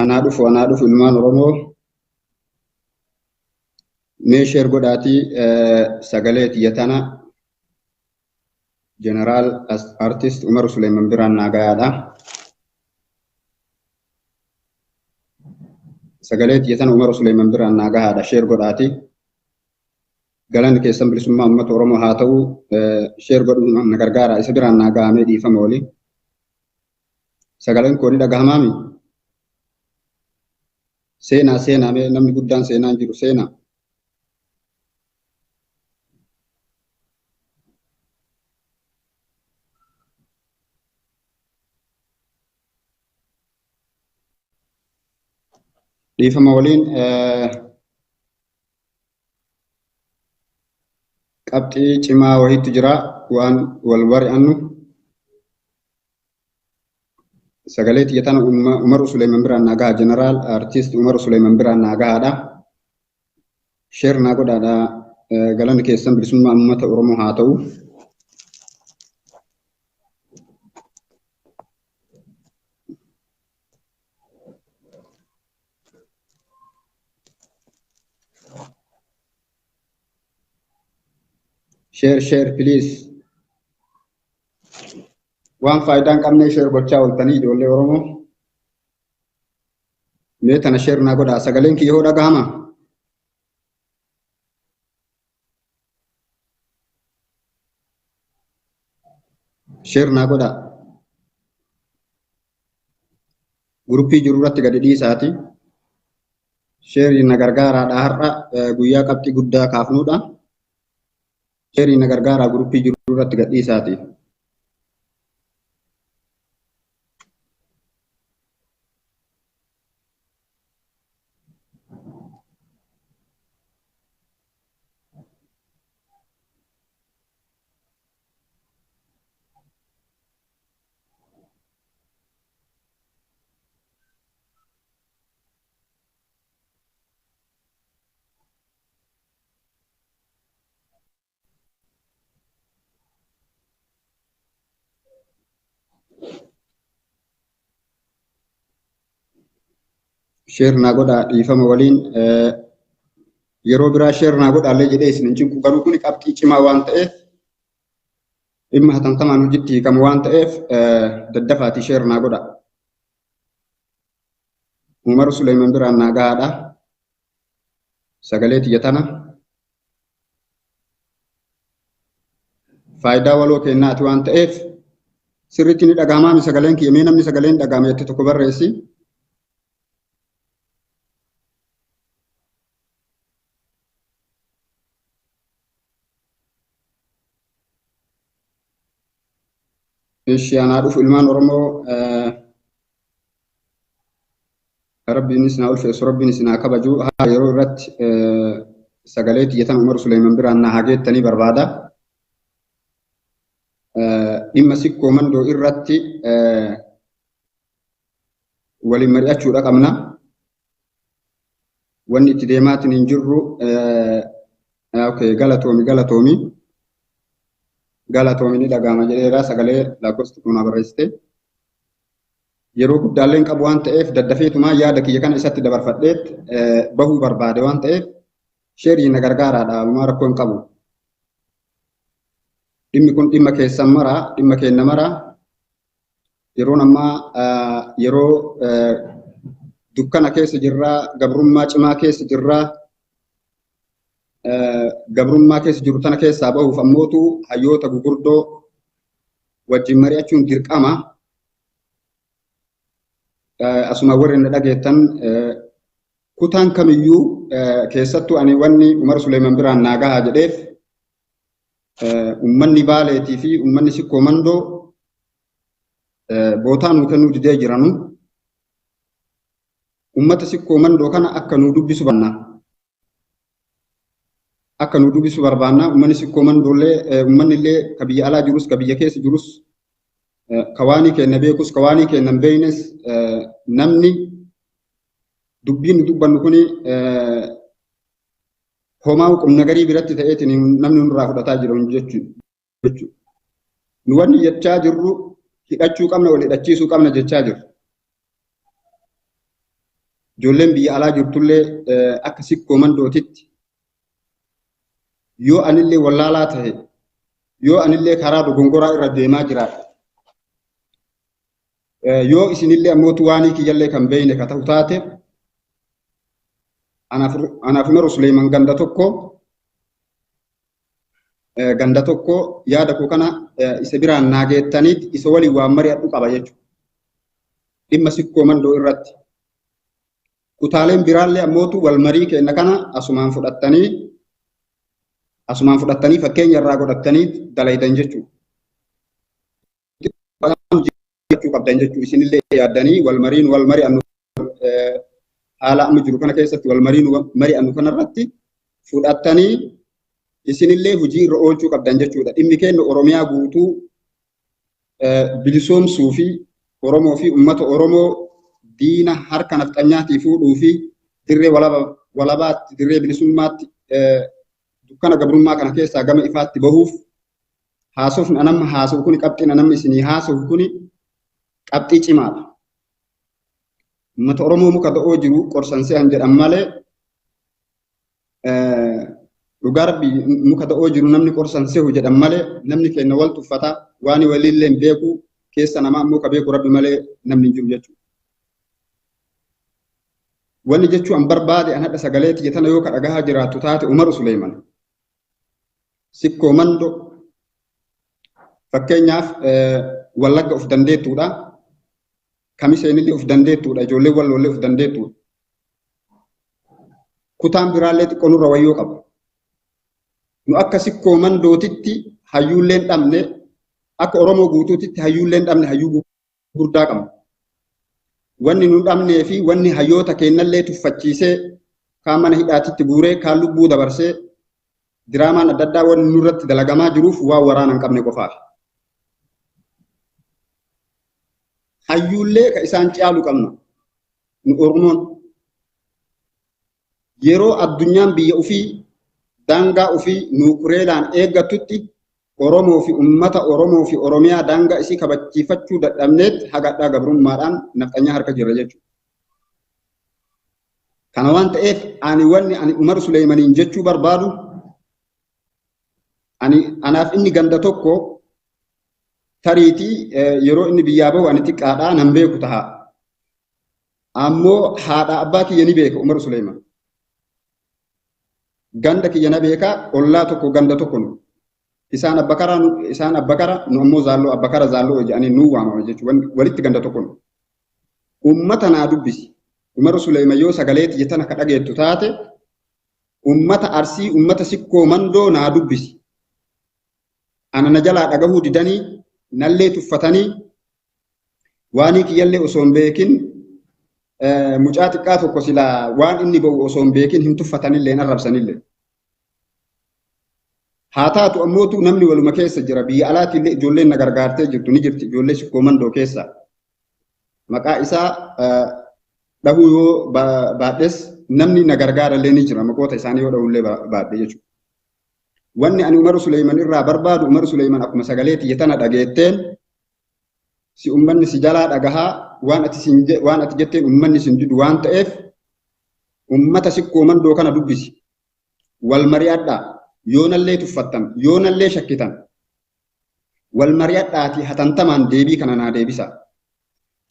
Anaa dhufu, anaa dhufu ilmaan Oromoo. Mee share godhaatii sagalee tiyya tana Jeneraal Artist Umar Suleeman biraan naa gayaadha. Sagalee tiyya tana Umar Suleeman biraan naa gahaadha. Share godhaatii. Galanni keessan bilisummaa uummata Oromoo haa ta'u. Share godhuun na gargaara. Isa biraan naa gahamee dhiifama olii. Sagaleen koo ni dhagahamaami? Seenaa, seenaa, mee namni guddaan seenaan jiru seenaa. Dhiifama waliin, qabxii cimaa wahiitu jira waan wal bari'annu. Sagalee tiyya tana Umaru Suleeman biraan naa gaha. Jeneraal Artist Umaru Suleeman biraan naa gahaadha. Share naa godhaadha. Galanni keessan bilisummaa uummata Oromoo haa ta'u. Share, share, please. Waan faayidaa hin qabne share gochaa ooltanii, ijoollee Oromoo. Mee tana share naa godhaa. Sagaleen kiyya hoo dhagahama? Share naa godhaa. Guruppii jiru irratti gadi dhiisaati. Share na gargaaraadha, har'a guyyaa qabxii guddaa kaafnudha. Share na gargaaraa, guruppii jiru irratti gadi dhiisaati. Share naa godhaa, dhiifama waliin. Yeroo biraa share naa godhaallee jedhee isin hin cinqu, garuu kuni qabxii cimaa waan ta'eef, dhimma hatantamaan hojiitti hiikamu waan ta'eef, daddafaatii share naa godhaa. Umar Suleeman biraan naa gahaadha. Sagalee tiyya tana. Faayidaa waloo kennaati waan ta'eef sirriitti ni dhagahamaami sagaleen kiyya? Mee namni sagaleen dhagahame jette tokko barreessi. Ishi, anaa dhufu ilmaan Oromoo. Rabbiinis naa ulfeessu, Rabbiin isin haa kabaju. Haa yeroo irratti sagalee tiyya tana Umar Suleeman biraan naa haa geettanii barbaada. Dhimma Sikkoo Mandoo irratti waliin mari'achuudha qabna. Wanni itti deemaatiin hin jirru. Okay, galatoomi, galatoomi. Galatoomi, ni dhagahama jedheera, sagalee lakkoofsa tokko naa barreessite. Yeroo guddaallee hin qabu waan ta'eef, daddafeetumaa yaada kiyya kana isatti dabarfadheet bahuu barbaade waan ta'eef, share na gargaaraadha, homaa rakkoo hin qabu. Dhimmi kun dhimma keessan maraa, dhimma keenya maraa. Yeroon ammaa yeroo dukkana keessa jirraa, gabrummaa cimaa keessa jirraa. Gabrummaa keessa jiru tana keessaa bahuuf ammootu hayyoota gugurdoo wajjin mari'achuun dirqama. Asuma warri na dhageettan kutaan kamiyyuu, keessattuu ani wanni Umar Suleeman biraan naa gahaa jedheef, ummanni Baaleetii fi ummanni Sikkoo Mandoo bootaa nuu kennuu didee jiranu. Ummata Sikkoo Mandoo kana akka nuu dubbisu barbaanna. Akka nuu dubbisu barbaanna. Ummanni Sikkoo Mandoollee, ummanni illee ka biyya alaa jirus, ka biyya keessa jirus, ka waanii kenna beekus, ka waanii kenna hin beeknes, namni dubbiin nu dubbannu kuni homaa qubna garii biratti ta'eetiin namni nurraa fudhataa jiru jechuudha. Nu wanni jechaa jirru hidhachuu qabna, wal hidhachiisuu qabna jechaa jirru. Ijoolleen biyya alaa jirtullee akka Sikkoo Mandootitti yoo anillee wallaalaa ta'e, yoo anillee karaa dogongoraa irra deemaa jiraadhe, yoo isinillee ammootu waanii kiyyallee kan beeyne ka ta'u taate, anaaf Umar Suleeman ganda tokko yaada koo kana isa biraan naa geettaniit isa waliin waan mari'adhu qaba jechuudha. Dhimma Sikkoo Mandoo irratti. Kutaaleen biraallee ammootu wal marii kenna kana asumaan fudhattanii fakkeenya irraa godhattanii dalaydan jechuudha. Qabdan jechuudha. Isinillee yaaddanii wal mariin wal mari'annu haala amma jiru kana keessatti wal mariin mari'annu kanarratti fudhattanii isinillee hojii irra oolchuu qabdan jechuudha. Dhimmi keenya Oromiyaa guutuu bilisoomsuu fi Oromoo fi uummata Oromoo diina harka nafxanyaatii fuudhuu fi dirree walabaatti dirree bilisummaatti dukkana gabrummaa kana keessaa gama ifaatti bahuuf haasofni anamma haasa'u kuni qabxiin anamma isinii haasa'u kuni qabxii cimaadha. Uummata Oromoo muka da'oo jiru qorsan se'an jedhan malee dhugaa rabbi muka da'oo jiru namni qorsan se'u jedhan malee namni keenya wal tuffata waan waliillee hin beeku keessa namaa ammoo ka beeku rabbi malee namni hin jiru jechuudha. Wanni jechuun an barbaade an hadha sagalee tiyya tana yoo ka dhagahaa jiraattu taate Umar Suleeman Sikkoo Mandoo fakkeenyaaf Wallagga of dandeettuudha. Kamiseenillee of dandeettuudha. Ijoollee Walloollee of dandeettuudha. Kutaan biraallee xiqqoo nurra wayyoo qaba. Nu akka Sikkoo Mandootitti hayyuullee hin dhabne, akka Oromoo guutuutitti hayyuullee hin dhabne, hayyuu gurguddaa qabna. Wanni nu dhabnee fi wanni hayyoota keenyallee tuffachiisee kaan mana hidhaatitti guuree kaan lubbuu dabarsee diraamaan adda addaa wanni nurratti dalagamaa jiruuf waan waraana hin qabne qofaaf. Hayyuullee ka isaan caalu qabna. Nu Oromoon yeroo addunyaan biyya ofii daangaa ofii nuukureelaan eeggattutti Oromoo fi uummata Oromoo fi Oromiyaa daangaa isii kabachiifachuu dadhabneet hagadhaa gabrummaadhaan nafxanyaa harka jirra jechuudha. Kana waan ta'eef ani wanni ani Umar Suleemaniin jechuu barbaadu ani anaaf inni ganda tokko tariitii yeroo inni biyyaa bahu ani xiqqaadhaa nan beeku taha. Ammoo haadha abbaa kiyya ni beeka Umar Suleeman. Ganda kiyya na beeka ollaa tokko ganda tokko nu. Isaan abbakara nu ammoo zaalloo abbakara zaalloo jedhanii nu waamama jechuudha. Walitti ganda tokko nu. Uummata naa dubbisi. Umar Suleeman yoo sagalee tiyya tana ka dhageettu taate uummata Arsii uummata Sikkoo Mandoo naa dubbisi. Ana na jalaa dhagahuu didanii nallee tuffatanii waanii kiyyallee osoo hin beekin mucaa xiqqaa tokko silaa waan inni ba'u osoo hin beekin hin tuffatanillee hin arrabsanillee. Haa taatu ammootu namni waluma keessa jira biyya alaatiillee ijoolleen na gargaartee jirtu ni jirti ijoollee Sikkoo Mandoo keessa. Maqaa isaa dhahuu yoo baadhes namni na gargaarallee ni jira maqoota isaanii yoo dhahullee baadhe jechuudha. Wanni ani Umar Suleeman irraa barbaadu Umar Suleeman akkuma sagalee tiyya tana dhageetteen si ummanni si jalaa dhagahaa waan ati jetteen ummanni sin didu waan ta'eef ummata Sikkoo Mandoo kana dubbisi. Wal mari'adhaa yoonallee tuffattan yoonallee shakkitan wal mari'adhaatii hatantamaan deebii kana naa deebisa.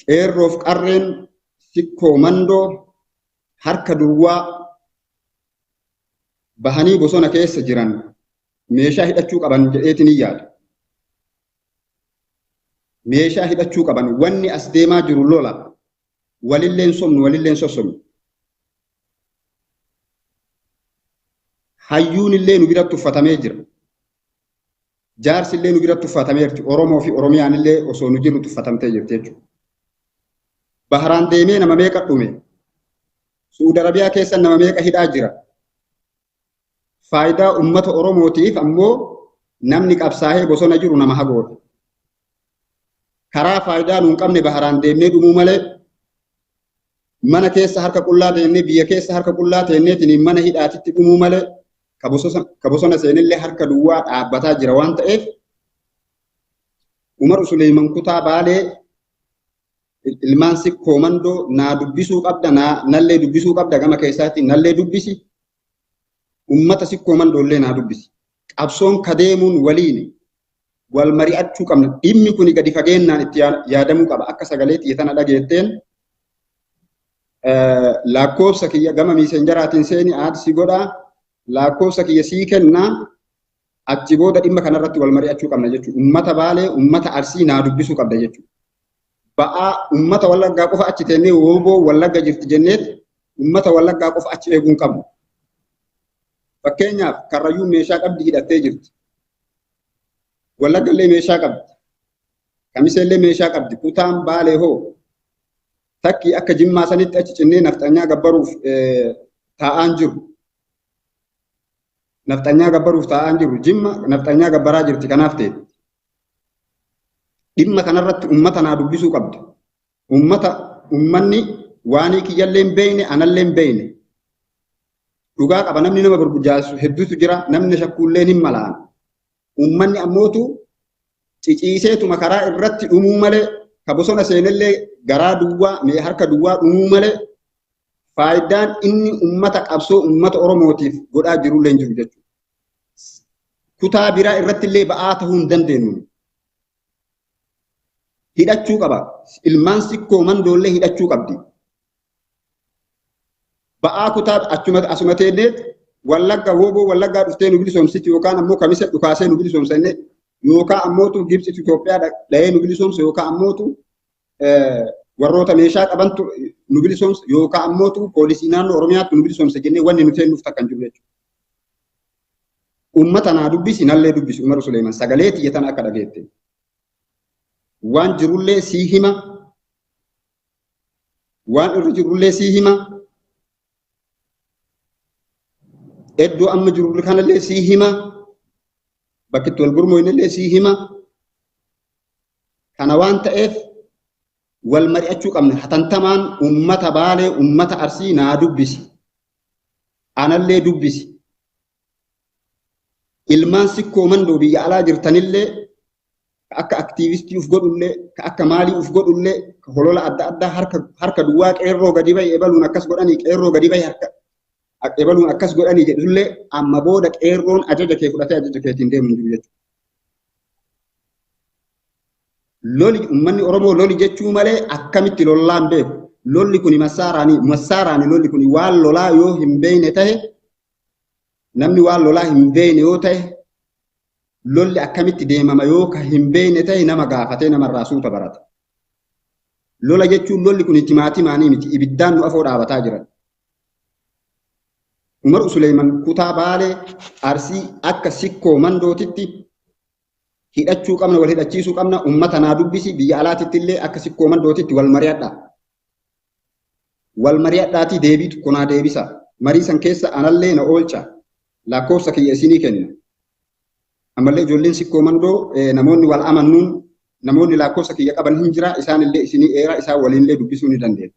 Qeerroof qarreen Sikkoo Mandoo harka duwwaa bahanii bosona keessa jiran meeshaa hidhachuu qaban jedheetiin hin yaadu. Meeshaa hidhachuu qaban wanni as deemaa jiru lola walilleen somnu walilleen sossomnu. Hayyuun illee nu biratti uffatamee jira. Jaarsi illee nu biratti uffatameerti. Oromoo fi Oromiyaan illee osoo nu jirru tuffatamtee jirti jechuudha. Baharaan deemee nama meeqa dhume? Suudi Arabiyaa keessa nama meeqa hidhaa jira? Faayidaa uummata Oromootiif ammoo namni qabsaa'ee bosona jiru nama hagoodha. Karaa faayidaa nu hin qabne baharaan deemnee dhumuu malee mana keessa harka qullaa teennee biyya keessa harka qullaa teenneetiin mana hidhaatitti dhumuu malee ka bosona seenillee harka duwwaa dhaabbataa jira waan ta'eef Umar Suleeman kutaa Baalee Ilmaan Sikkoo Mandoo naa dubbisuu qabda, nallee dubbisuu qabda gama keessaatti nallee dubbisi. Ummata Sikkoo Mandoollee naa dubbisi. Qabsoon kadeemuun waliin wal mari'achuu qabna. Dhimmi kuni gadi fageennaan itti yaadamuu qaba. Akka sagalee xiyya tana dhageetteen lakkoofsa kiyya gama miisenjaraatiin seeni aadsi godhaa lakkoofsa kiyya sii kennaa achi booda dhimma kanarratti wal mari'achuu qabna jechuudha. Ummata Baalee, ummata Arsii naa dubbisuu qabda jechuudha. Ba'aa ummata Wallaggaa qofa achi teennee wooboo Wallagga jirti jenneet ummata Wallaggaa qofa achi eeguu hin qabnu. Fakkeenyaaf Karrayyuun meeshaa qabdi hidhattee jirti. Wallaggallee meeshaa qabdi. Kamiseellee meeshaa qabdi. Kutaan Baalee hoo takki akka Jimmaa sanitti achi cinnee nafxanyaa gabbaruuf taa'aan jiru. Nafxanyaa gabbaruuf taa'aan jiru. Jimma nafxanyaa gabbaraa jirti kanaaf ta'e. Dhimma kanarratti ummata naa dubbisuu qabda. Ummanni waanii kiyyallee hin beekne anallee hin beekne. Dhugaa qaba namni nama burjaajessu hedduutu jira namni shakkuulleen hin malaan. Ummanni ammootu ciciiseetuma karaa irratti dhumuu malee ka bosona seenellee garaa duwwaa mee harka duwwaa dhumuu malee faayidaan inni ummata qabsoo ummata Oromootiif godhaa jirullee hin jiru jechuudha. Kutaa biraa irratti illee ba'aa ta'uu hin dandeenyu. Hidhachuu qaba. Ilmaan Sikkoo Mandoollee hidhachuu qabdi. Ba'aa kutaa asuma teenneet Wallagga wooboo Wallaggaa dhuftee nu bilisoomsiti yookaan ammoo Kamisa dhukaasee nu bilisoomsa inni yookaan ammootu Gibxitu Itoophiyaa dhahee nu bilisoomsa yookaan ammootu warroota meeshaa qabantu nu bilisoomsa yookaan ammootu poolisii naannoo Oromiyaatti nu bilisoomsa jennee wanni nu teennuuf takka hin jiru jechuudha. Uummata naa dubbisi nallee dubbisi Umar Suleeman sagalee tiyya tana akka dhageette. Waan jirullee sii hima. Waan irra jirullee sii hima. Iddoo amma jiru kanallee sii hima. Bakki itti wal gurmooynellee sii hima. Kana waan ta'eef wal mari'achuu qabna. Hatantamaan ummata Baalee, ummata Arsii naa dubbisi. Anallee dubbisi. Ilmaan Sikkoo Mandoo biyya alaa jirtanillee ka akka aktiivistii uf godhullee, ka akka maalii uf godhullee, ka holola adda addaa harka duwwaa qeerroo gadi bahe ebaluun akkas godhanii qeerroo gadi bahe harka ebaluun akkas godhanii jedhullee amma booda qeerroon ajaja kee fudhatee ajaja keetiin deemu hin jiru jechuudha. Loli uummanni Oromoo loli jechuu malee akkamitti lollaan beeku. Lolli kuni massaaraani lolli kuni waan lolaa yoo hin beekne ta'e namni waan lolaa hin beekne yoo ta'e lolli akkamitti deemama yoo ka hin beekne ta'e nama gaafatee namarraa suuta barata. Lola jechuun lolli kun timaatimaanii miti ibiddaan nu afoo dhaabataa jiran. Umar Suleeman kutaa Baalee Arsii akka Sikkoo Mandootitti hidhachuu qabna wal hidhachiisuu qabna ummata naa dubbisi biyya alaatitti illee akka Sikkoo Mandootitti wal mari'adha. Wal mari'adhaatii deebii tokko naa deebisa. Marii san keessa anallee na oolcha. Lakkoofsa kiyya isinii kenna. Ammallee ijoolleen Sikkoo Mandoo namoonni wal amannuun namoonni lakkoofsa kiyya qaban hin jira isaan illee isinii eera isaan waliinillee dubbisuu ni dandeenya.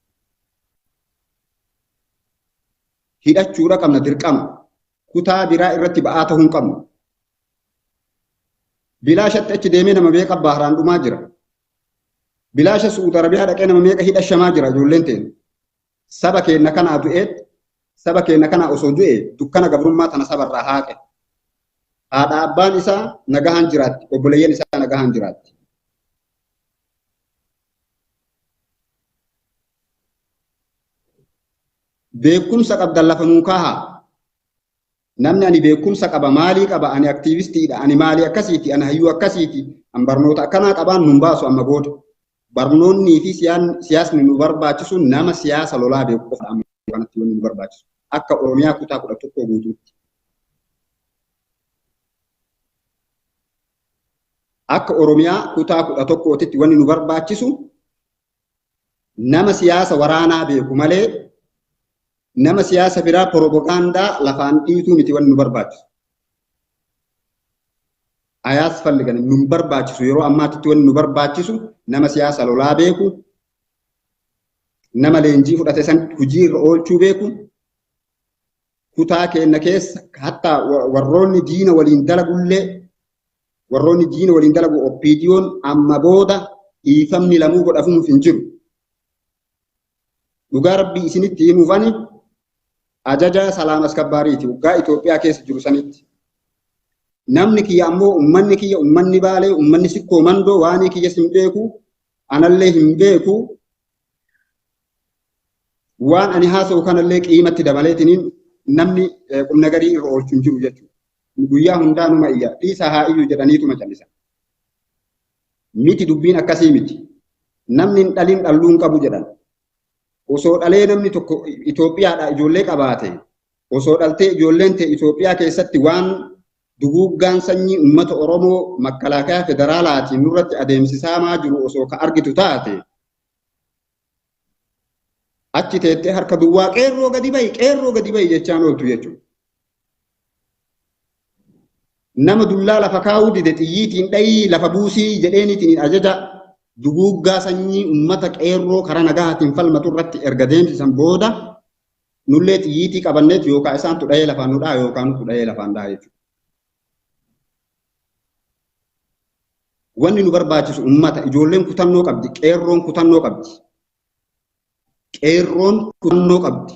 Hidhachuudha qabna dirqama. Kutaa biraa irratti ba'aa ta'uu hin qabnu. Bilaashatti achi deemee nama meeqa baharaan dhumaa jira. Bilaasha Su'uud Arabiyaa dhaqee nama meeqa hidhashamaa jira ijoolleen teenya. Saba keenya kanaa du'eet saba keenya kanaa osoo du'e dukkana gabrummaa tana sabarraa haaqe. Haadha abbaan isaa nagahaan jiraatti obboleeyyan isaa nagahaan jiraatti. Beekumsa qabdan lafa nuu kaahaa. Namni ani beekumsa qaba maalii qaba ani aktiivistiidha ani maalii akkasiiti ani hayyuu akkasiiti an barnoota akkanaa qabaan nun baasu amma booda. Barnoonnii fi siyaasni nu barbaachisu nama siyaasa lolaa beeku qofa amma kanatti wanni nu barbaachisu. Akka Oromiyaa kutaa 11 guutuutti. Akka Oromiyaa kutaa 11tti wanni nu barbaachisu nama siyaasa waraanaa beeku malee nama siyaasa biraa propagaandaa lafaan dhiituu miti wanni nu barbaachisu. Ayaas falligan nu barbaachisu yeroo ammaatitti wanni nu barbaachisu nama siyaasa lolaa beeku, nama leenjii fudhate san hojii irra oolchuu beeku, kutaa keenya keessa hatta warroonni diina waliin dalagullee warroonni diina waliin dalagu OPDO'n amma booda dhiifamni lamuu godhafuuf hin jiru. Dhugaa Rabbii isinitti himuuf ani ajaja salaam askabbaariiti waggaa Itoophiyaa keessa jiru sanitti. Namni kiyya ammoo uummanni kiyya, uummanni Baalee, uummanni Sikkoo Mandoo waan kiyyas hin beeku, anallee hin beeku. Waan ani haasa'u kanallee qiimatti dabaleetiniin namni qubna garii irra oolchu hin jiru jechuudha. Guyyaa hundaa numa iyya, dhiisa haa iyyuu jedhaniituma callisa. Miti, dubbiin akkasii miti. Namni hin dhalin dhalluu hin qabu jedhan. Osoo dhalee namni tokko Itoophiyaadhaa ijoollee qabaate, osoo dhaltee ijoolleen ta'e Itoophiyaa keessatti waan duguuggaan sanyii uummata Oromoo makkalaakayaa federaalaatiin nurratti adeemsisamaa jiru osoo ka argitu taate, achi teettee harka duwwaa qeerroo gadi bahi, qeerroo gadi bahi jechaan ooltu jechuudha. Nama dullaa lafa kaa'uu dide xiyyiitiin dhayii lafa buusii jedheeniitiin ajaja duguuggaa sanyii uummata qeerroo karaa nagahaatiin falmatu irratti erga deemsisan booda nullee xiyyiitii qabanneet yookaan isaantu dhahee lafaan nu dhaha yookaan nutu dhahee lafaan dhaha jechuudha. Wanni nu barbaachisu uummata, ijoolleen kutannoo qabdi, qeerroon kutannoo qabdi. Qeerroon kutannoo qabdi.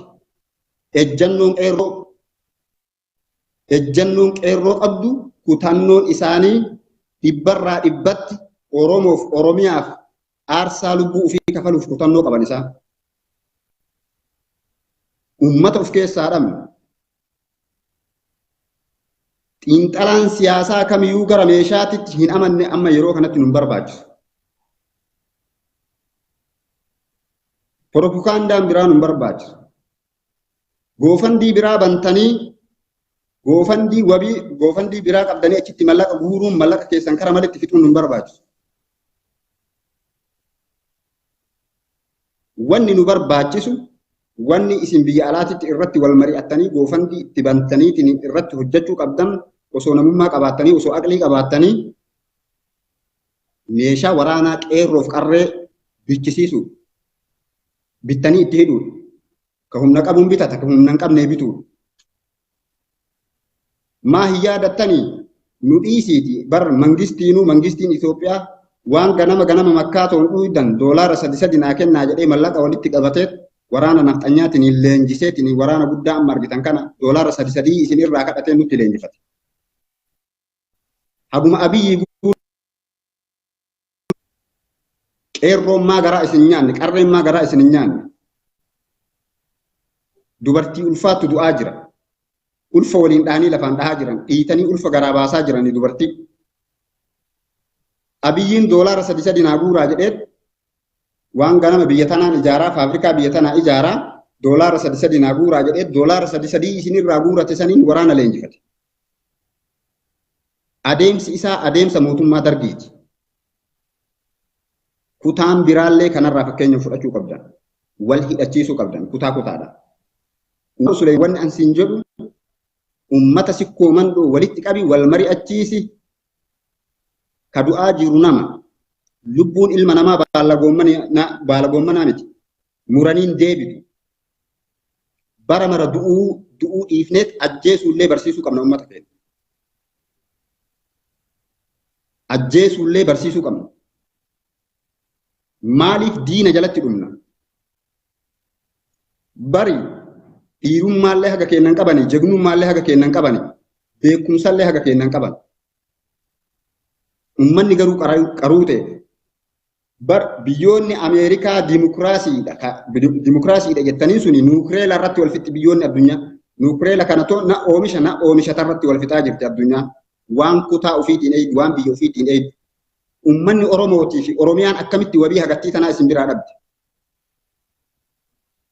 Ejjannoon qeerroo, ejjannoon qeerroo qabdu, kutannoon isaanii dhibbarraa dhibbatti Oromoof Oromiyaaf aarsaa lubbuu ofii kafaluuf kutannoo qaban isaan. Uummata of keessaa dhabne. Xiinxalaan siyaasaa kamiyyuu gara meeshaatitti hin amanne amma yeroo kanatti nu barbaachisu. Propagandaan biraa nu barbaachisu. GoFundMe biraa bantanii, GoFundMe wabii, GoFundMe biraa qabdanii achitti mallaqa guuruun mallaqa keessan kara malitti fixuun nu barbaachisu. Wanni nu barbaachisu, wanni isin biyya alaatitti irratti wal mari'attanii GoFundMe itti bantaniitiin irratti hojjechuu qabdan, osoo namummaa qabaattanii, osoo aqlii qabaattanii, meeshaa waraanaa qeerroof qarree bichisiisuu, bittanii itti hidhuudha. Ka humna qabuun bitata, ka humna hin qabne bituudha. Maa hin yaadattanii? Nu dhiisiiti bar mangistiinuu, mangistiin Itoophiyaa waan ganama ganama makkaatoon dhuydan $3 3 naa kennaa jedhee mallaqa walitti qabatee waraana nafxanyaatiin leenjiseetiin waraana guddaa amma argitan kana $3 3 isin irraa kadhatee nutti leenjifate. Haguma Abiyyi qeerroon maa garaa isin nyaanne, qarreen maa garaa isin hin nyaanne? Dubartii ulfaattu du'aa jira. Ulfa waliin dhahanii lafaan dhahaa jiran, dhiitanii ulfa garaa baasaa jiranii dubartii. Abiyyiin $3 3 naa guuraa jedhee waan ganama biyya tanaan ijaaraa, faabrikaa biyya tanaa ijaaraa, $3 3 naa guuraa jedhee $3 3 isinirraa guurate saniin waraana leenjifate. Adeemsi isaa adeemsa mootummaa dargiiti. Kutaan biraallee kanarraa fakkeenya fudhachuu qabdan. Wal hidhachiisuu qabdan kutaa kutaadhaan. Wanni an siin jedhu, uummata Sikkoo Mandoo walitti qabi, wal mari'achiisi. Ka du'aa jiru nama. Lubbuun ilma namaa baala goommanaa miti. Muraniin deebitu. Bara mara du'uu du'uu dhiifneet ajjeesuullee barsiisuu qabna uummata keenya. Ajjeesuullee barsiisuu qabna. Maaliif diina jalatti dhumna? Bari dhiirummaallee haga kennan qabani, jagnummaallee haga kennan qabani, beekumsallee haga kennan qaban. Uummanni garuu qaruu ta'e. Bar biyyoonni Ameerikaa dimokiraasiidha dimokiraasiidha jettanii suni nuukireela irratti wal fixxi biyyoonni addunyaa. Nuukireela kana too na oomisha na oomishata irratti wal fixaa jirti addunyaan. Waan kutaa ofiitiin eeydu, waan biyya ofiitiin eeydu. Uummanni Oromootii fi Oromiyaan akkamitti wabii hagattii tanaa isin biraa dhabde?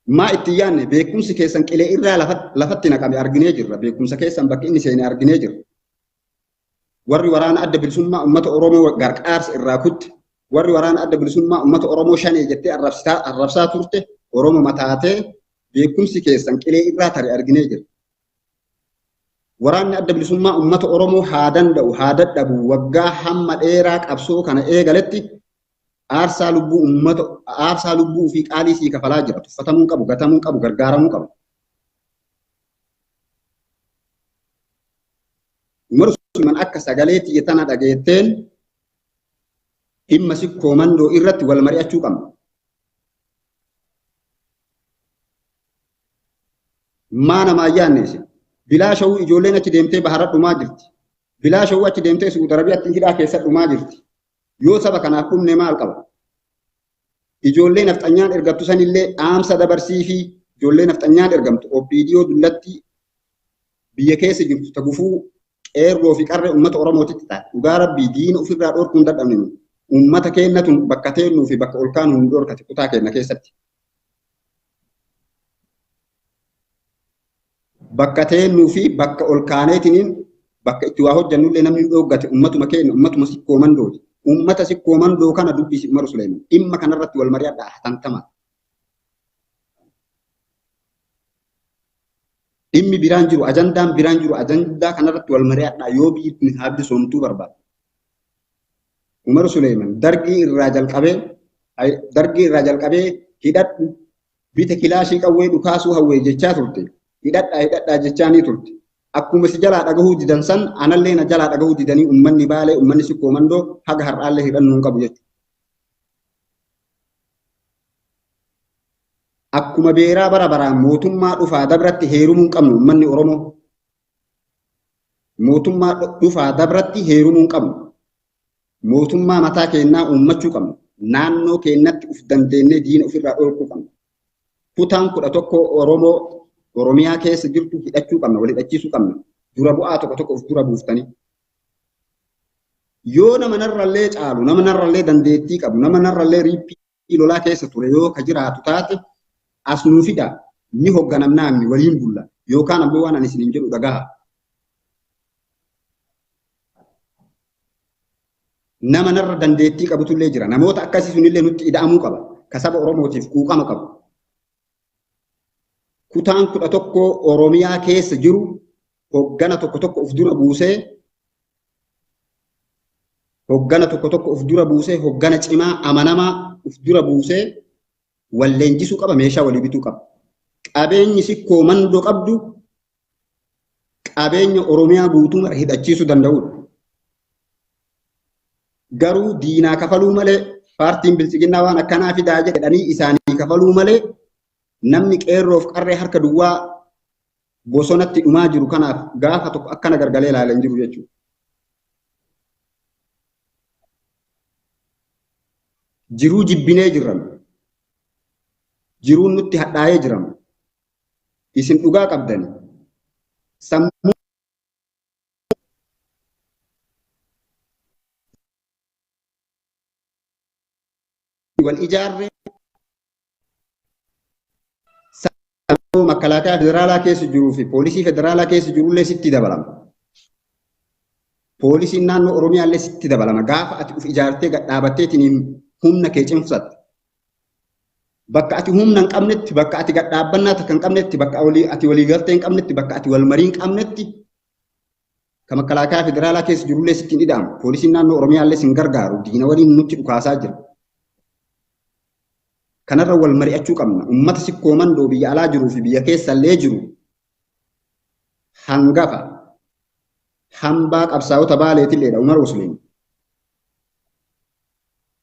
Maa itti yaanne? Beekumsi keessan qilee irraa lafatti naqame arginee jirra. Beekumsa keessan bakki inni seene arginee jirra. Warri waraana Adda Bilisummaa Uummata Oromoo gargaarsa irraa kutte, warri waraana Adda Bilisummaa Uummata Oromoo shanee jettee arrabsaa turte Oromoo mataatee beekumsi keessan qilee irraa tare arginee jirra. Waraanni Adda Bilisummaa Uummata Oromoo haa danda'u haa dadhabu, waggaa hamma dheeraa qabsoo kana eegaletti aarsaa lubbuu uummata, aarsaa lubbuu fi qaalii sii kafalaa jira. Tuffatamuu qabu, gatamuu qabu, gargaaramuu qabu. Umar Usman, akka sagalee tiyya tana dhageetteen dhimma Sikkoo Mandoo irratti wal mari'achuu qabna. Maa namaa yaanne isin? Bilaashawuu ijoolleen achi deemtee bahara dhumaa jirti. Bilaashawuu achi deemtee Suudi Arabiyaatti hidhaa keessa dhumaa jirti. Yoo saba kanaaf dhumne maal qaba? Ijoollee nafxanyaan ergattu sanillee dhaamsa dabarsii fi ijoollee nafxanyaan ergamtu OPDO dullatti biyya keessa jirtu ta gufuu qeerroo fi qarree uummata Oromootitti taate. Dhugaa Rabbii diina ofirraa dhorkuu hin dadhabne nu. Uummata keenya tun bakka teennuu fi bakka ol kaanu nu dhorkate kutaa keenya keessatti. Bakka teennuu fi bakka ol kaaneetiniin bakka itti waa hojjannullee namni nu dhooggate uummatuma keenya, uummatuma Sikkoo Mandooti. Uummata Sikkoo Mandoo kana dubbisi Umaru Suleeman. Dhimma kanarratti wal mari'adhaa hatantamaa. Dhimmi biraan jiru, ajandaan biraan jiru, ajandaa kanarratti wal mari'adhaa yoo biyyi tun haa bilisoomtuu barbaade. Umaru Suleeman dargii irraa jalqabee hidhadhu, bita kilaashii, qawwee dhukaasuu hawwee jechaa turte. Hidhadhaa, hidhadhaa jechaa ni turte. Akkuma si jalaa dhagahuu didan san anallee na jalaa dhagahuu didanii uummanni Baalee, uummanni Sikkoo Mandoo haga har'aallee hidhannuu hin qabu jechuudha. Akkuma beeraa bara baraan mootummaa dhufaa dabratti heerumuu hin qabnu uummanni Oromoo. Mootummaa dhufaa dabratti heerumuu hin qabnu. Mootummaa mataa keenyaa uummachuu qabna. Naannoo keenyatti uf dandeenyee diina ofirraa dhorkuu qabna. Kutaan 11 Oromoo Oromiyaa keessa jirtu hidhachuu qabna, wal hidhachiisuu qabna. Dura bu'aa tokko tokko of dura buuftanii. Yoo nama narrallee caalu, nama narrallee dandeettii qabu, nama narrallee riippii lolaa keessa ture yoo ka jiraatu taate, as nuu fida, ni hoogganamnaa, ni waliin bulla, yookaan ammoo waan ani isiniin jedhu dhagaha. Nama narra dandeettii qabutullee jira. Namoota akkasii sunillee nutti ida'amuu qaba. Ka saba Oromootiif quuqama qabu. Kutaan 11 Oromiyaa keessa jiru hoggana tokko tokko of dura buusee, hoggana tokko tokko of dura buusee, hoggana cimaa amanamaa of dura buusee wal leenjisuu qaba, meeshaa walii bituu qaba. Qabeenyi Sikkoo Mandoo qabdu qabeenya Oromiyaa guutuu mara hidhachiisuu danda'udha. Garuu diinaa kafaluu malee, paartiin bilchiginnaa waan akkanaa fidaa jedhanii isaanii kafaluu malee, namni qeerroof qarree harka duwwaa bosonatti dhumaa jiru kanaaf gaafa tokko akkana gargalee ilaalee hin jiru jechuudha. Jiruu jibbinee jirran. Jiruun nutti hadhaa'ee jirama. Isin dhugaa qabdani. Sammuu wal ijaarree makalaakaa federaalaa keessa jiruu fi poolisii federaalaa keessa jirullee sitti dabalama. Poolisiin naannoo Oromiyaallee sitti dabalama. Gaafa ati uf ijaartee gad dhaabatteetiin humna kee cimsatte. Bakka ati humna hin qabnetti, bakka ati gad dhaabbannaa takka hin qabnetti, bakka ati walii galtee hin qabnetti, bakka ati wal marii hin qabnetti, ka makalaakaa federaalaa keessa jirullee sitti hin ida'amu. Poolisiin naannoo Oromiyaallee sin gargaaru, diina waliin nutti dhukaasaa jira. Kanarra wal mari'achuu qabna. Uummata Sikkoo Mandoo biyya alaa jiruu fi biyya keessallee jiru, hangafa hambaa qabsaa'ota Baaleetilleedha Umar Musliim.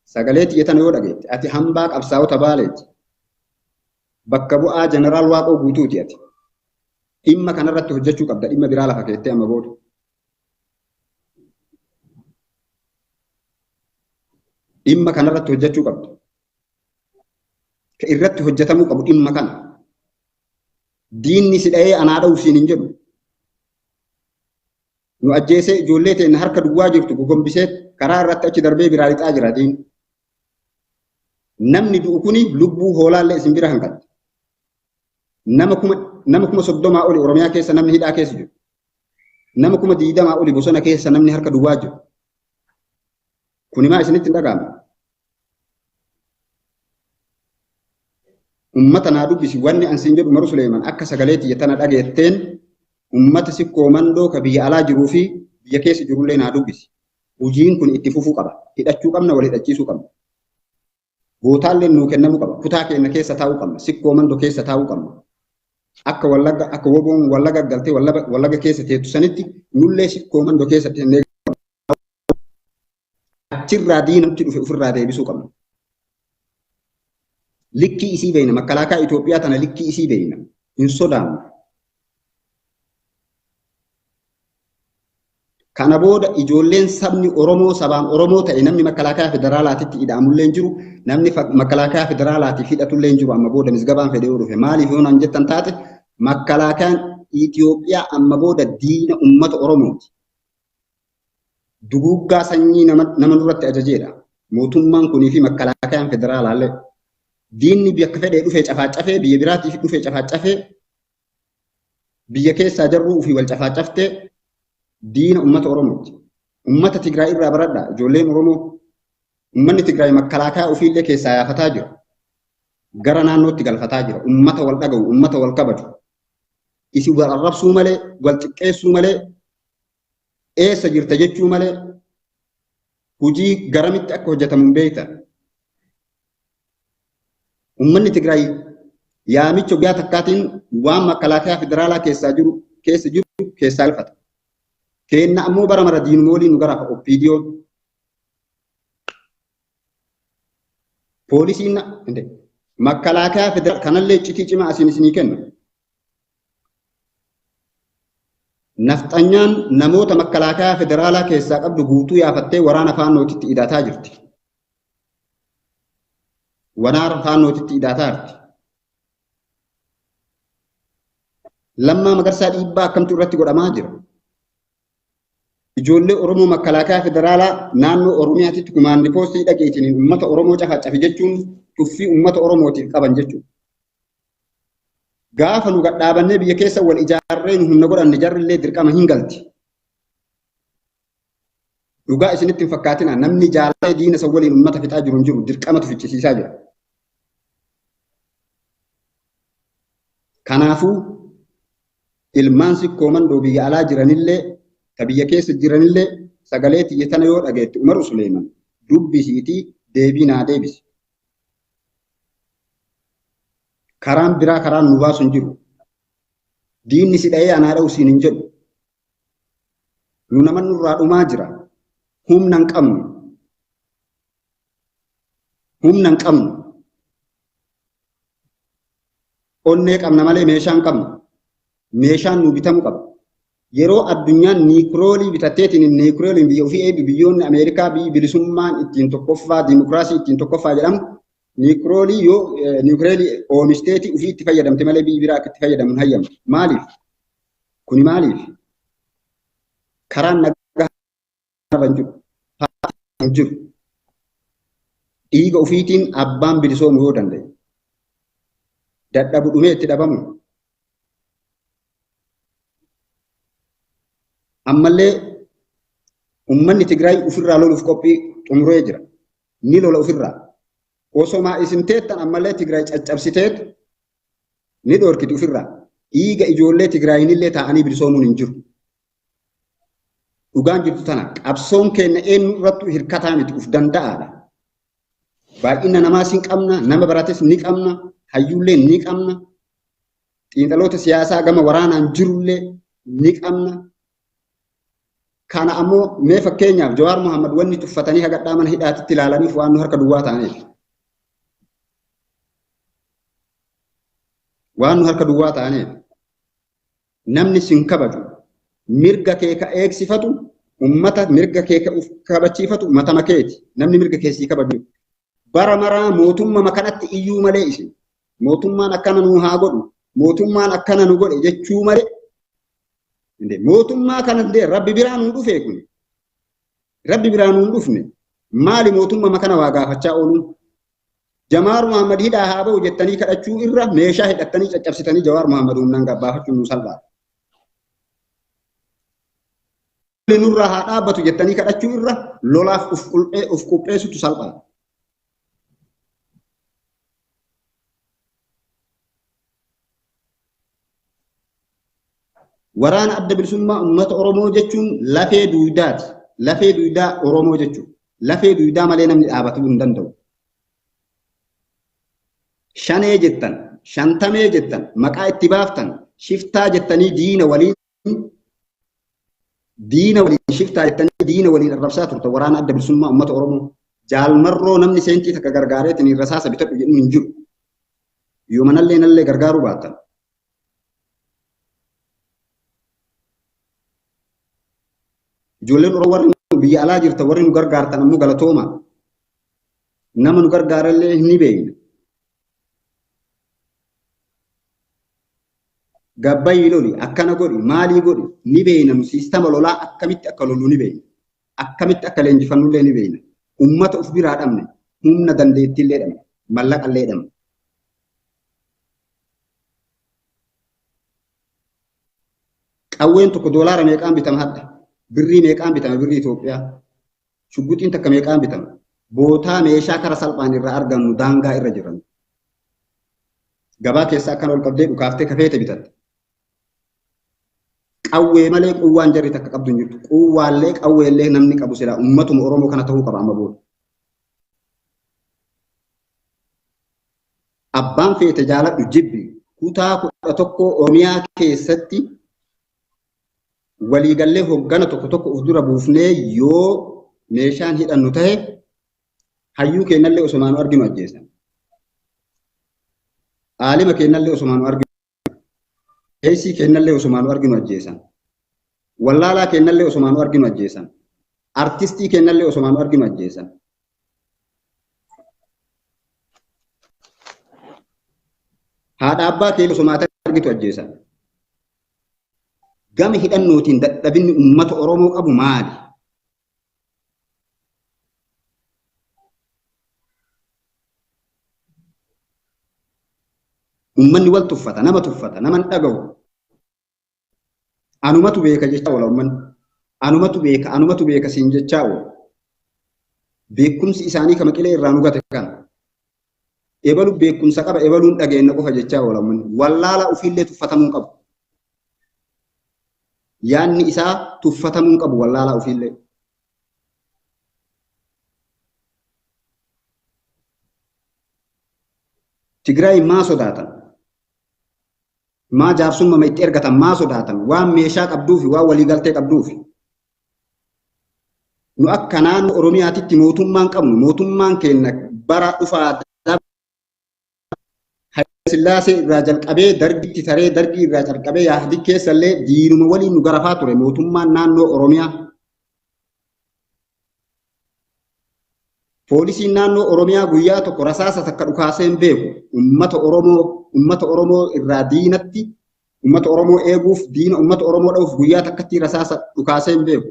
Sagalee xiyya tana yoo dhageette, ati hambaa qabsaa'ota Baaleeti. Bakka bu'aa Jeneraal Waaqoo Guutuuti ati. Dhimma kanarratti hojjechuu qabda, dhimma biraa lafa keettee amma booda. Dhimma kanarratti hojjechuu qabda. Ka irratti hojjetamuu qabu dhimma kana. Diinni si dha'ee anaa dha'u siin hin jedhu. Nu ajjeesee ijoollee teenya harka duwwaa jirtu gogombisee karaa irratti achi darbee biraa lixaa jira diinni. Namni du'u kuni lubbuu hoolaallee isin bira hanqatte. Nama 30,000 oli Oromiyaa keessa namni hidhaa keessa jiru. Nama 20,000 oli bosona keessa namni harka duwwaa jiru. Kuni maa isinitti hin dhaga'amu? Ummata naa dubbisi. Wanni an siin jedhu, Umaru Suleeman, akka sagalee tiyya tana dhageetteen ummata Sikkoo Mandoo ka biyya alaa jiruu fi biyya keessa jirullee naa dubbisi. Hojiin kun itti fufuu qaba. Hidhachuu qabna, wal hidhachiisuu qabna. Bootaallee nuu kennamuu qaba. Kutaa keenya keessa taa'uu qabna. Sikkoo Mandoo keessa taa'uu qabna. Akka Wallagga, akka woboon Wallagga galtee Wallagga keessa teettu sanitti, nullee Sikkoo Mandoo keessa teennee achirraa diinatti dhufe ofirraa deebisuu qabna. Likkii isii beeyna. Makalaakaa Itoophiyaa tana likkii isii beeyna. Hin sodaannu. Kana booda ijoolleen sabni Oromoo sabaan Oromoo ta'e namni makalaakaa federaalaatitti hidhamullee hin jiru, namni makalaakaa federaalaatiif hidhatullee hin jiru. Amma booda misgabaan fedhee yoo dhufe maaliif yoo naan jettan taate makalaakaan Itoophiyaa amma booda diina uummata Oromooti. Duguuggaa sanyii nama nurratti ajajeedha. Mootummaan kunii fi makalaakaan federaalaallee diinni bakka fedhee dhufee cafaacafee biyya biraatiif dhufee cafaacafee biyya keessaa jarruu ofii wal cafaacaftee diina uummata Oromooti. Uummata Tigraay irraa baradha. Ijoolleen Oromoo uummanni Tigraay makalaakaa ofiillee keessaa yaafataa jira. Gara naannootti galfataa jira. Uummata wal dhaga'u, uummata wal kabaju. Isin wal arrabsuu malee, wal xiqqeessuu malee, eessa jirta jechuu malee hojii garamitti akka hojjetamu hin beektan. Uummanni Tigraay yaamicha guyyaa takkaatiin waan makalaakaa federaalaa keessa jiru keessaa galfata. Keenna ammoo bara mara diinuma waliin nu garafa OPDO'n. Poolisiin makalaakaa federaalaa kanallee iccitii cimaa asiin isinii kenna. Nafxanyaan namoota makalaakaa federaalaa keessaa qabdu guutuu yaafattee waraana faannootitti hidhataa jirti. Waraana faannootitti hidhataa jirti. Lammaa Magarsaa dhiibbaa akkamtu irratti godhamaa jira? Ijoollee Oromoo makalaakaa federaalaa naannoo Oromiyaatitti kumaandi poostii dhageetiniin uummata Oromoo cafacafe jechuun tuffii uummata Oromootiif qaban jechuudha. Gaafa nu gadhaabannee biyya keessa wal ijaarree nu humna godhanne jarrillee dirqama hin galti. Dhugaa isinitti hin fakkaatina namni jaalatee diina isa waliin uummata fixaa jiru hin jiru dirqamatu ficcisiisaa jira. Kanaafuu ilmaan sikkoo mandoo biyya alaa jiranillee ta biyya keessa jiranillee sagalee tiyya tana yoo dhageette Umar Suleeman dubbisiitii deebii naa deebisi. Karaan biraa karaan nu baasu hin jiru. Diinni si dha'ee anaa dha'u siin hin jedhu. Nu nama nurraa dhumaa jira. Humna hin qabnu. Humna hin qabnu. Onnee qabna malee meeshaa hin qabnu. Meeshaan nu bitamu qaba. Yeroo addunyaan niikuroolii bitatteetiin niikurooliin biyya ofii eebbi biyyoonni Ameerikaa biyyi bilisummaan ittiin tokkoffaa diimokiraasii ittiin tokkoffaa jedhamu niikuroolii yoo niikuroolii oomishiteeti ofii itti fayyadamte malee biyyi biraa akka itti fayyadamu hin hayyamtu. Maaliif? Kuni maaliif? Karaan nagaa hin jiru. Hin jiru. Dhiiga ofiitiin abbaan bilisoomuu yoo danda'e. Dadhabu dhumee itti dhabamu. Ammallee uummanni Tigraay ofirraa loluuf qophii xumuree jira. Ni lola ofirraa. Osoma isin teettan ammallee Tigraay caccabsiteet ni dhorkiti ofirraa. Dhiiga ijoollee Tigraayinillee taa'anii bilisoomuun hin jiru. Dhugaan jirtu tana qabsoon keenya eenyu irrattuu hirkataa miti uf danda'aadha. Baay'ina namaas hin qabna, nama barates ni qabna, hayyuullee ni qabna, xiinxaloota siyaasaa gama waraanaan jirullee ni qabna. Kana ammoo mee fakkeenyaaf Jawaar Mohaammed wanni tuffatanii hagadhaa mana hidhaatitti ilaalaniif waan nu harka duwwaa ta'aniif. Waan nu harka duwwaa ta'aniif. Namni sin kabaju mirga kee ka eegsifatu ummata mirga kee ka kabachiifatu matama keeti. Namni mirga kee sii kabaju. Bara maraa mootummaa kanatti iyyuu malee isin mootummaan akkana nu haa godhu mootummaan akkana nu godhe jechuu malee mootummaa kana illee rabbi biraa nuu dhufe kun rabbi biraa nuu dhufne maali mootummaa kana waa gaafachaa ooluun Jawaar Mohaammed hidhaa haa ba'u jettanii kadhachuu irra meeshaa hidhattanii caccabsitanii Jawaar Mohaammed humnaan gabbaafachuun nu salphaadha. Nurraa haa dhaabbatu jettanii kadhachuu irra lolaaf uf qopheessutu salphaadha. Waraana adda bilisummaa uummata Oromoo jechuun lafee duudaati. Lafee duudaa Oromoo jechuudha. Lafee duudaa malee namni dhaabatuu hin danda'u. Shanee jettan, shantamee jettan, maqaa itti baaftan, shiftaa jettanii diina waliin shiftaa jettanii diina waliin arrabsaa turte waraana adda bilisummaa uummata Oromoo. Jaalmarroo namni seentii takka gargaareetiin rasaasa bitadhu jedhu hin jiru. Yoo manallee nallee gargaaruu baattan. Ijoolleen Oromoo warri biyya alaa jirtan warri nu gargaartan ammoo galatooma. Nama nu gargaarallee ni beekna. Gabbayii loli akkana godhi maalii godhi ni beekna nu siistama lolaa akkamitti akka lollu ni beekna. Akkamitti akka leenjifannullee ni beekna. Uummata of biraa dhabne humna dandeettiillee dhabne mallaqallee dhabne. Qawween tokko doolaara meeqaan bitama hadda? Birrii meeqaan bitama birrii Itoophiyaa? Shugguxiin takka meeqaan bitama? Bootaa meeshaa kara salphaan irraa argannu daangaa irra jiran. Gabaa keessaa akkana ol qabdee dhukaaftee kafeete bitatte. Qawwee malee quwwaan jarri takka qabdu hin jirtu. Quwwaallee qawweellee namni qabu silaa uummatuma Oromoo kana ta'uu qaba amma booda. Abbaan feete jaaladhu jibbi kutaa 11 Oromiyaa keessatti waliigallee hoggana tokko tokko of dura buufnee yoo meeshaan hidhannu ta'e hayyuu keenyallee osoo nu arginu ajjeesan. Aalima keenyallee osoo nu arginu, heesii keenyallee osoo nu arginu ajjeesan. Wallaalaa keenyallee osoo nu arginu ajjeesan. Artistii keenyallee osoo nu arginu ajjeesan. Haadha abbaa keenya osoo argitu ajjeesan. Gama hidhannootiin dadhabinni uummata Oromoo qabu maali? Uummanni wal tuffata, nama tuffata, nama hin dhagahu. Anumatu beeka jechaa oola uummanni. Anumatu beeka, anumatu beeka siin jechaa oola. Beekumsi isaanii kama qilee irraa nu gate kana. Ebalu beekumsa qaba, ebaluun dhageenya qofa jechaa oola uummanni. Wallaala ofiillee tuffatamuu qabu. Yaanni isaa tuffatamuu qabu wallaalaa ofiillee. Tigraay maa sodaatan? Maa jaarsummaa itti ergatan maa sodaatan? Waan meeshaa qabduufi waan waliigaltee qabduufi. Nu akka naannoo Oromiyaatitti mootummaan qabnu mootummaan keenya bara dhufaa Sillaasee irraa jalqabee dargitti taree dargii irraa jalqabee yaahdi keessallee diinuma waliin nu garafaa ture mootummaan naannoo Oromiyaa. Poolisiin naannoo Oromiyaa guyyaa tokko rasaasa takka dhukaasee hin beeku. Uummata Oromoo irraa diinatti uummata Oromoo eeguuf diina uummata Oromoo dha'uuf guyyaa takkatti rasaasa dhukaasee hin beeku.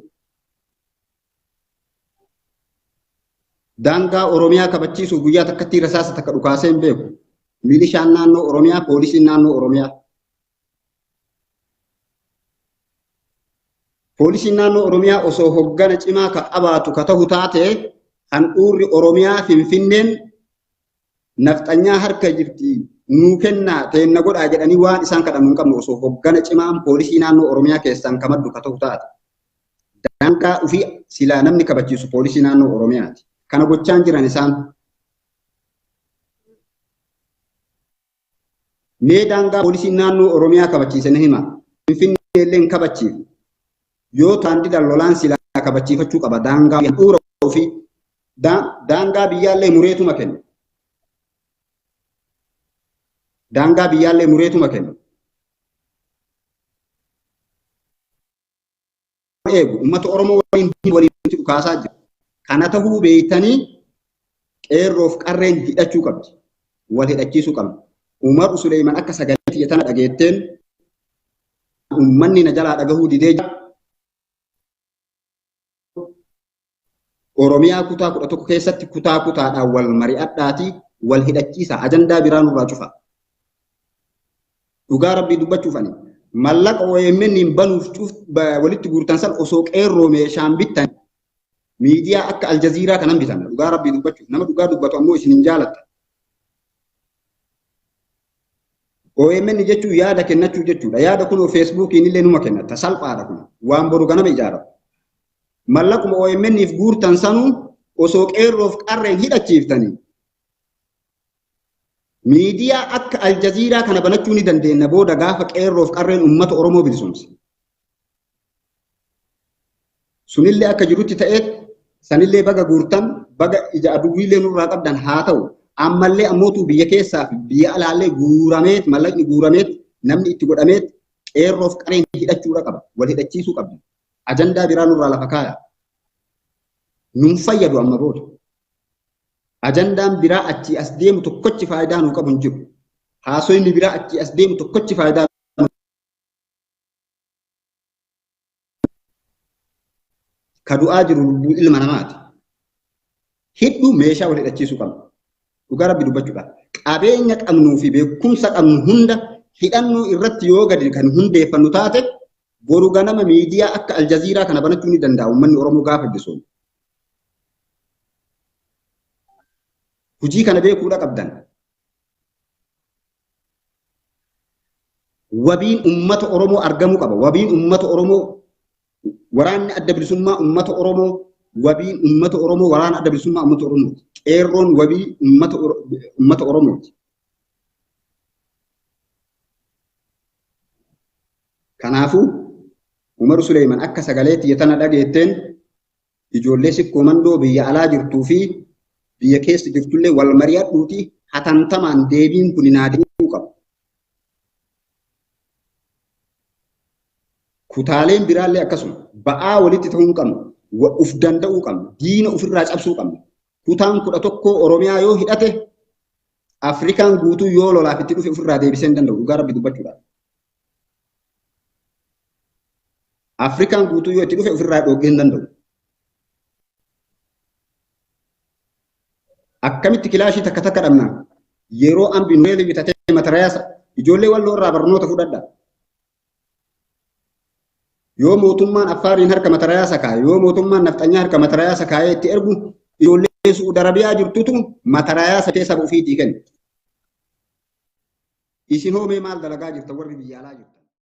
Daangaa Oromiyaa kabachiisuuf guyyaa takkatti rasaasa takka dhukaasee hin beeku. Milishaan naannoo Oromiyaa, poolisiin naannoo Oromiyaa. Poolisiin naannoo Oromiyaa osoo hoggana cimaa ka qabaatu ka ta'u taate handhuurri Oromiyaa Finfinneen nafxanyaa harka jirti nuu kennaa teenna godhaa jedhanii waan isaan kadhannu hin qabnu osoo hoggana cimaan poolisii naannoo Oromiyaa keessaan ka maddu ka ta'u taate. Daangaa ofii silaa namni kabachiisu poolisii naannoo Oromiyaati. Kana gochaan jiran isaan. Mee daangaa poolisiin naannoo Oromiyaa kabachiisan hima. Finfinnee illee hin kabachiifne. Yoo taan didan lolaan silaa kabachiifachuu qaba. Daangaa handhuura ofii daangaa biyyaallee mureetuma kenna. Daangaa biyyaallee mureetuma kenna. Eegu uummata Oromoo waliin waliin dhukaasaa jira. Kana ta'uu beektanii qeerroof qarreen hidhachuu qabdi. Wal hidhachiisuu qabdi. Umar Suleeman akka sagalee tiyya tana dhageetteen uummanni na jalaa dhagahuu didee jira. Oromiyaa kutaa 11 keessatti kutaa kutaadhaan wal mari'adhaatii wal hidhachiisa. Ajandaa biraa nurraa cufa. Dhugaa rabbii dubbachuuf ani mallaqa OMN hin banuuf walitti guurtan san osoo qeerroo meeshaan bittan miidiyaa akka Aljaziiraa kanan bitan. Dhugaa rabbii dubbachuuf nama dhugaa dubbatu ammoo isin hin jaalatta. OMN jechuun yaada kennachuu jechuudha. Yaada kun Feesbuukiin illee numa kennatta. Salphaadha kun. Waan boru ganama ijaarama. Mallaquma OMN'if guurtan sanuu osoo qeerroof qarreen hidhachiiftanii miidiyaa akka Aljaziiraa kana banachuu ni dandeenya booda gaafa qeerroof qarreen uummata Oromoo bilisomse. Sunillee akka jirutti ta'ee sanillee baga guurtan baga ija aduwwiillee nurraa qabdan haa ta'u ammallee ammootu biyya keessaa fi biyya alaallee guurameet mallaqni guurameet namni itti godhameet qeerroof qarreen hidhachuudha qaba wal hidhachiisuu qabdi. Ajandaa biraa nurraa lafa kaaya. Nun fayyadu amma booda. Ajandaan biraa achii as deemu tokkochi faayidaa nuu qabu hin jiru. Haasoyni biraa achii as deemu tokkochi faayidaa ka du'aa jiru lubbuu ilma namaati. Hidhu meeshaa wal hidhachiisuu qabna. Dhugaa Rabbi dubbachuudha. Qabeenya qabnuu fi beekumsa qabnu hunda hidhannoo irratti yoo gadi kan hundeeffannu taate boru ganama miidiyaa akka Aljaziiraa kana banachuu ni danda'a uummanni Oromoo gaafa bilisoomu. Hujii kana beekuudha qabdan. Wabiin uummata Oromoo argamuu qaba. Wabiin uummata Oromoo waraanni adda bilisummaa uummata Oromoo wabiin uummata Oromoo waraana adda bilisummaa uummata Oromooti. Qeerroon wabii uummata Oromooti. Kanaafuu Umar Suleeman akka sagalee tiyya tana dhageetteen ijoollee sikkoo mandoo biyya alaa jirtuu fi biyya keessa jirtullee wal mari'adhuuti hatantamaan deebiin kun naa deebi'uu qaba. Kutaaleen biraallee akkasuma ba'aa walitti ta'uu hin qabnu, uf danda'uu qabnu, diina ofirraa cabsuu qabnu. Kutaan 11 Oromiyaa yoo hidhate Afrikaan guutuu yoo lolaaf itti dhufe ofirraa deebisee hin danda'u dhugaa Rabbi dubbachuudhaaf. Afrikaan guutuu yoo itti dhufe ofirraa dhoogee hin danda'u. Akkamitti kilaashii takka takka dhabna? Yeroo ambi nuyi bitatee matarayaasa ijoollee walloo irraa barnoota fudhadha. Yoo mootummaan Affaariin harka matarayaasa kaa'e, yoo mootummaan Nafxanyaa harka matarayaasa kaa'ee itti ergu ijoollee Su'uud Arabiyaa jirtutu matarayaasa ta'ee saba ofiitii kenna. Isin hoomee maal dalagaa jirta warri biyya alaa jirta?